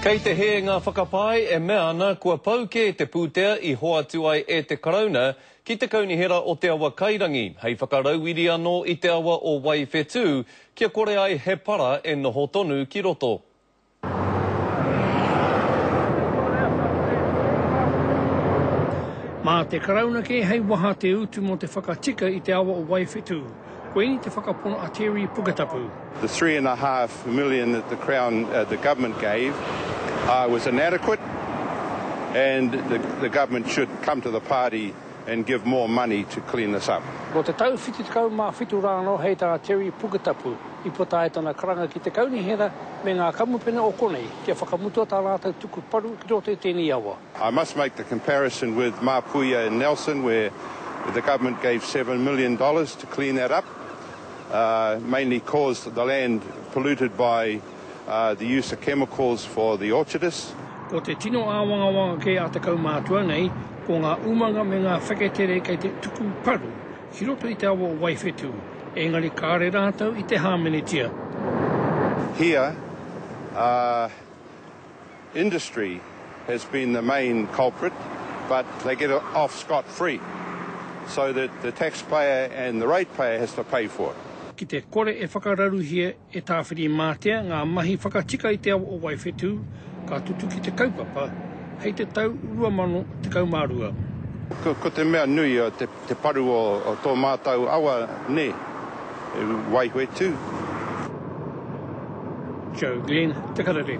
Kei te hē ngā whakapae e mea ana kua pau kē te pūtea i hoatu ai e te Karauna ki te Kaunihera o Te Awakairangi hei whakarauiri anō i te awa o Waiwhetū kia kore ai he para e noho tonu ki roto. Mā te Karauna kē hei waha te utu mō te whakatika i te awa o Waiwhetū. Koinei te whakapono a Terry Puketapu. The 3.5 million that the Crown, the government gave was inadequate and the, the government should come to the party and give more money to clean this up. Nō te tau 77 rā anō hei tā Terry Puketapu i puta ai tana karanga ki te kaunihera me ngā kamupene o konei kia whakamutua tā rātou tuku paru ki roto i tēnei awa. I must make the comparison with Mapuia in Nelson where the government gave $7 million to clean that up, mainly caused the land polluted by the use of chemicals for the orchardists. Ko te tino āwangawanga kē a te kaumātua nei, ko ngā umanga me ngā wheketere kei te tuku paru ki roto i te awa o Waiwhetū, engari kāre rātou i te hāmenetia. Here, industry has been the main culprit, but they get off scot free, so that the taxpayer and the ratepayer has to pay for it. Ki te kore e whakararuhia E Tāwhirimātea ngā mahi whakatika i te awa o Waiwhetū, ka tutuki te kaupapa hei te tau 2012. Ko te mea nui te paru o tō mātou awa nē, Waiwhetū. Joe Glenn, Te Karere.